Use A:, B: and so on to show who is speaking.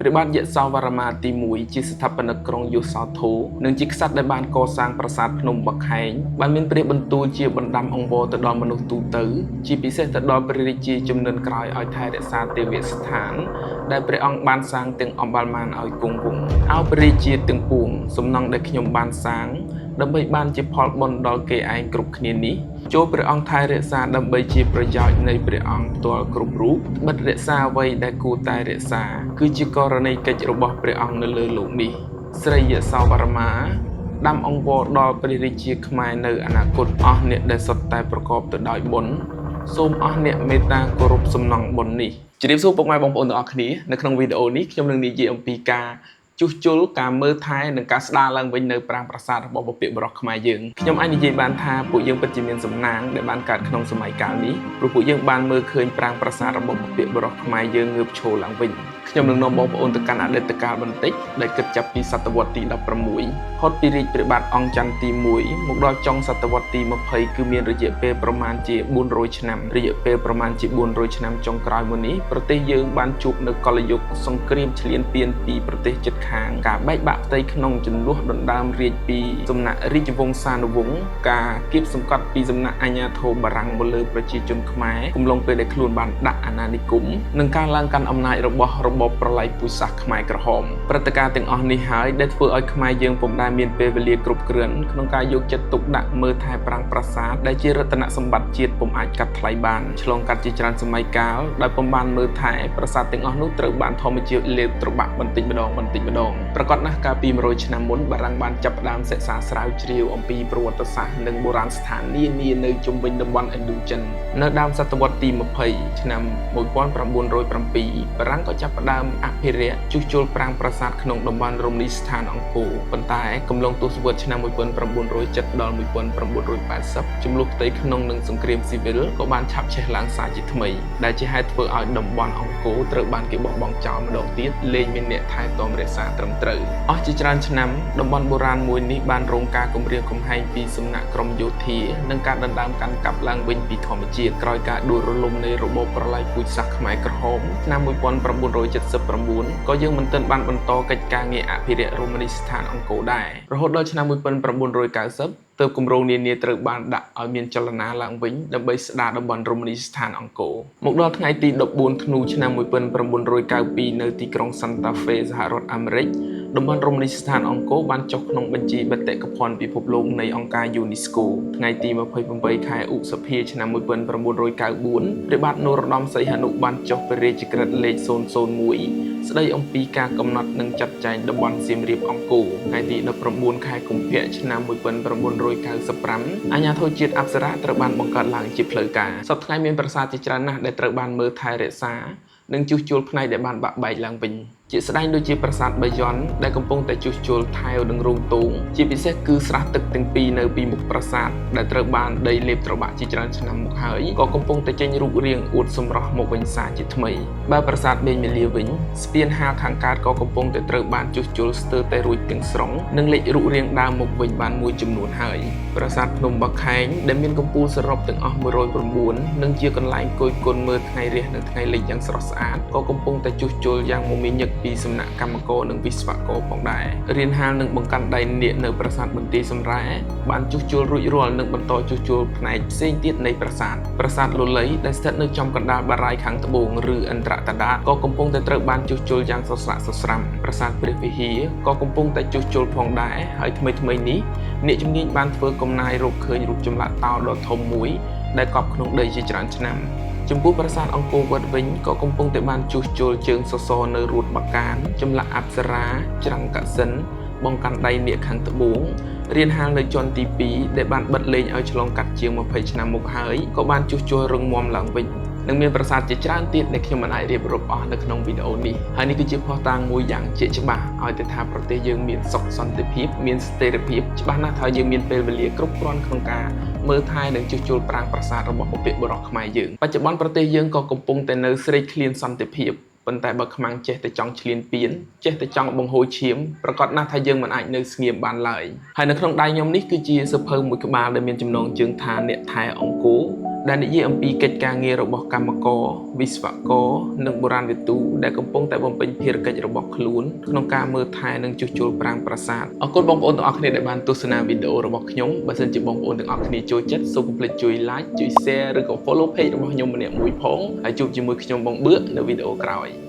A: ព្រះបាទយសោវរ្មាទី1ជាស្ថាបនិកក្រុងយសោធរនិងជាក្សត្រដែលបានកសាងប្រាសាទភ្នំបាខែងបានមានព្រះបន្ទូលជាបណ្ដាំអង្វរទៅដល់មនុស្សទូទៅជាពិសេសទៅដល់ព្រះរាជាជំនាន់ក្រោយឲ្យថែរក្សាទេវស្ថានដែលព្រះអង្គបានសាងទាំងអំបាលមានឲ្យគង់វង្សឲ្យព្រះរាជាទាំងពួងសំណង់ដែលខ្ញុំបានសាងដើម្បីបានជាផលបុណ្យដល់គេឯងគ្រប់គ្នានេះចូលព្រះអង្គថែរក្សាដើម្បីជាប្រយោជន៍នៃព្រះអង្គផ្ទាល់គ្រប់រូបបិទរក្សាអ្វីដែលគួរតែរក្សាគឺជាករណីកិច្ចរបស់ព្រះអង្គនៅលើលោកនេះស្រីយសោវរ្មាដាំអង្វរដល់ព្រះរាជាខ្មែរនៅអនាគតអស់អ្នកដែលសុទ្ធតែប្រកបទៅដោយបុណ្យសូមអស់អ្នកមេត្តាគោរពសំណង់បុណ្យនេះជម្រាបសួរពុកម៉ែបងប្អូនទាំងអស់គ្នានៅក្នុងវីដេអូនេះខ្ញុំនឹងនិយាយអំពីការជួសជុលការមើលថែនិងការស្ដារឡើងវិញនៅប្រាង្គប្រាសាទរបស់បុព្វបុរសខ្មែរយើងខ្ញុំអាចនិយាយបានថាពួកយើងពិតជាមានសំណាងដែលបានកើតក្នុងសម័យកាលនេះព្រោះពួកយើងបានមើលឃើញប្រាង្គប្រាសាទរបស់បុព្វបុរសខ្មែរយើងងើបឈរឡើងវិញខ្ញុំនឹងនាំបងប្អូនទៅកាន់អតីតកាលបន្តិចដែលគិតចាប់ពីសតវត្សទី16ហត់ពីរាជព្រះបាទអង្គច័ន្ទទី1មកដល់ចុងសតវត្សទី20គឺមានរយៈពេលប្រមាណជា400ឆ្នាំរយៈពេលប្រមាណជា400ឆ្នាំចុងក្រោយមកនេះប្រទេសយើងបានជួបនៅកលិយុគសង្គ្រាមឈ្លានពានពីប្រទេសជិតខាងការបែកបាក់ផ្ទៃក្នុងចំនួនដណ្ដើមរាជពីសំណាក់រាជវង្សានុវង្សការគៀបសង្កត់ពីសំណាក់អាជ្ញាធរបារាំងមកលើប្រជាជនខ្មែរកំឡុងពេលដែលខ្លួនបានដាក់អាណានិគមនិងការឡើងកាន់អំណាចរបស់របបប្រល័យពូជសាសន៍ខ្មែរក្រហមព្រឹត្តិការណ៍ទាំងអស់នេះហើយដែលធ្វើឲ្យខ្មែរយើងពុំដែលមានពេលវេលាគ្រប់គ្រាន់ក្នុងការយកចិត្តទុកដាក់មើលថែប្រាង្គប្រាសាទដែលជារតនសម្បត្តិជាតិពុំអាចកាត់ថ្លៃបានឆ្លងកាត់ជាច្រើនសម័យកាលដោយពុំបានមើលថែប្រាសាទទាំងអស់នោះត្រូវបានធម្មជាតិលេបត្របាក់បន្តិចម្ដងបន្តិចម្ដងប្រកាសណាស់កាលពី100ឆ្នាំមុនបារាំងបានចាប់ផ្ដើមសិក្សាស្រាវជ្រាវអំពីប្រវត្តិសាស្ត្រនិងបុរាណស្ថាននានានៅជុំវិញតំបន់ឥណ្ឌូចិននៅដើមសតវត្សទី20ឆ្នាំ1907បារាំងក៏ចាប់ផ្ដើមអភិរក្សជួសជុលប្រាង្គប្រាសាទក្នុងតំបន់រមណីយដ្ឋានអង្គរប៉ុន្តែកំឡុងទសវត្សរ៍ឆ្នាំ1970ដល់1980ចំនួនផ្ទៃក្នុងនិងសង្គ្រាមស៊ីវិលក៏បានឆាបឆេះឡើងសាជាថ្មីដែលជាហេតុធ្វើឲ្យតំបន់អង្គរត្រូវបានគេបោះបង់ចោលម្ដងទៀតលែងមានអ្នកថែទាំរក្សាត្រឹមត្រូវអស់ជាច្រើនឆ្នាំតំបន់បុរាណមួយនេះបានរងការគំរាមកំហែងពីសំណាក់ក្រុមយោធានិងការដណ្ដើមកាន់កាប់ឡើងវិញពីធម្មជាតិក្រោយការដួលរលំនៃរបបប្រល័យពូជសាសន៍ខ្មែរក្រហមឆ្នាំ1979ក៏យើងមិនទាន់បានបន្តកិច្ចការងារអភិរក្សរមណីយដ្ឋានអង្គរដែររហូតដល់ឆ្នាំ1990ទើបគម្រោងនានាត្រូវបានដាក់ឲ្យមានចលនាឡើងវិញដើម្បីស្ដារតំបន់រមណីយដ្ឋានអង្គរមកដល់ថ្ងៃទី14ធ្នូឆ្នាំ1992នៅទីក្រុងសាន់តាហ្វេសហរដ្ឋអាមេរិកតំបន់រមណីយដ្ឋានអង្គរបានចុះក្នុងបញ្ជីបេតិកភណ្ឌពិភពលោកនៃអង្គការ UNESCO ថ្ងៃទី28ខែឧសភាឆ្នាំ1994ព្រះបាទនរោត្តមសីហនុបានចុះព្រះរាជក្រឹត្យលេខ001ស្ដីអំពីការកំណត់និងចាត់ចែងតំបន់សៀមរាបអង្គរថ្ងៃទី19ខែកុម្ភៈឆ្នាំ1995អាជ្ញាធរជាតិអប្សរាត្រូវបានបង្កើតឡើងជាផ្លូវការសប្តាហ៍ថ្ងៃមានប្រាសាទជាច្រើនណាស់ដែលត្រូវបានមើលថែរក្សានិងជួសជុលផ្នែកដែលបានបាក់បែកឡើងវិញជាក់ស្ដែងដូចជាប្រាសាទបាយ័នដែលកំពុងតែជួសជុលថែវនិងរោងទងជាពិសេសគឺស្រះទឹកទាំងពីរនៅពីមុខប្រាសាទដែលត្រូវបានដីលេបត្របាក់ជាច្រើនឆ្នាំមកហើយក៏កំពុងតែចេញរូបរាងអួតសម្រស់មកវិញសាជាថ្មីបើប្រាសាទបេងមាលាវិញស្ពានហាលខាងកើតក៏កំពុងតែត្រូវបានជួសជុលស្ទើរតែរួចទាំងស្រុងនិងលេចរូបរាងដើមមកវិញបានមួយចំនួនហើយប្រាសាទភ្នំបាខែងដែលមានកំពូលសរុបទាំងអស់109និងជាកន្លែងគយគន់មើលថ្ងៃរះនិងថ្ងៃលិចយ៉ាងស្រស់ស្អាតក៏កំពុងតែជួសជុលយ៉ាងមមាញឹកពីសំណាក់កម្មករនិងវិស្វករផងដែររៀនហាលនិងបង្កាន់ដៃនាគនៅប្រាសាទបន្ទាយសម្រែបានជួសជុលរួចរាល់និងបន្តជួសជុលផ្នែកផ្សេងទៀតនៃប្រាសាទប្រាសាទលលៃដែលស្ថិតនៅចំកណ្ដាលបារាយខាងត្បូងឬឥន្ទ្រតដាក៏កំពុងតែត្រូវបានជួសជុលយ៉ាងសស្រាក់សស្រាំប្រាសាទព្រះវិហារក៏កំពុងតែជួសជុលផងដែរហើយថ្មីថ្មីនេះអ្នកជំនាញបានធ្វើកំណាយរកឃើញរូបចម្លាក់តោដ៏ធំមួយដែលកប់ក្នុងដីជាច្រើនឆ្នាំចំពោះប្រាសាទអង្គរវត្តវិញក៏កំពុងតែបានជួសជុលជើងសសរនៅរូតបាកានចម្លាក់អប្សរាច្រាំងកសិនបង្កាន់ដៃនាគខាងត្បូងរៀនហាលនៅជាន់ទី2ដែលបានបិទលេងឲ្យឆ្លងកាត់ជាង20ឆ្នាំមកហើយក៏បានជួសជុលរឹងមាំឡើងវិញនិងមានប្រាសាទជាច្រើនទៀតដែលខ្ញុំមិនអាចរៀបរាប់អស់នៅក្នុងវីដេអូនេះហើយនេះគឺជាភស្តុតាងមួយយ៉ាងជាក់ច្បាស់ឲ្យតែថាប្រទេសយើងមានសុខសន្តិភាពមានស្ថិរភាពច្បាស់ណាស់ថាយើងមានពេលវេលាគ្រប់គ្រាន់ក្នុងការមើលថែនិងជួសជុលប្រាង្គប្រាសាទរបស់បុព្វបុរសខ្មែរយើងបច្ចុប្បន្នប្រទេសយើងក៏កំពុងតែនៅស្រេកឃ្លានសន្តិភាពប៉ុន្តែបើខ្មាំងចេះតែចង់ឈ្លានពានចេះតែចង់បង្ហូរឈាមប្រកាសណាស់ថាយើងមិនអាចនៅស្ងៀមបានឡើយហើយនៅក្នុងដៃខ្ញុំនេះគឺជាសៀវភៅមួយក្បាលដែលមានចំណងជើងថាអ្នកថែអង្គរ ដែលនិយាយអំពីកិច្ចការងាររបស់កម្មករវិស្វករនិងបុរាណវិទូដែលកំពុងតែបំពេញភារកិច្ចរបស់ខ្លួនក្នុងការមើលថែនិងជួសជុលប្រាង្គប្រាសាទអរគុណបងប្អូនទាំងអស់គ្នាដែលបានទស្សនាវីដេអូរបស់ខ្ញុំបើសិនជាបងប្អូនទាំងអស់គ្នាចូលចិត្តសូមកុំភ្លេចជួយ like ជួយ share ឬក៏ follow page របស់ខ្ញុំម្នាក់មួយផងហើយជួបជាមួយខ្ញុំបងបឿកនៅវីដេអូក្រោយ។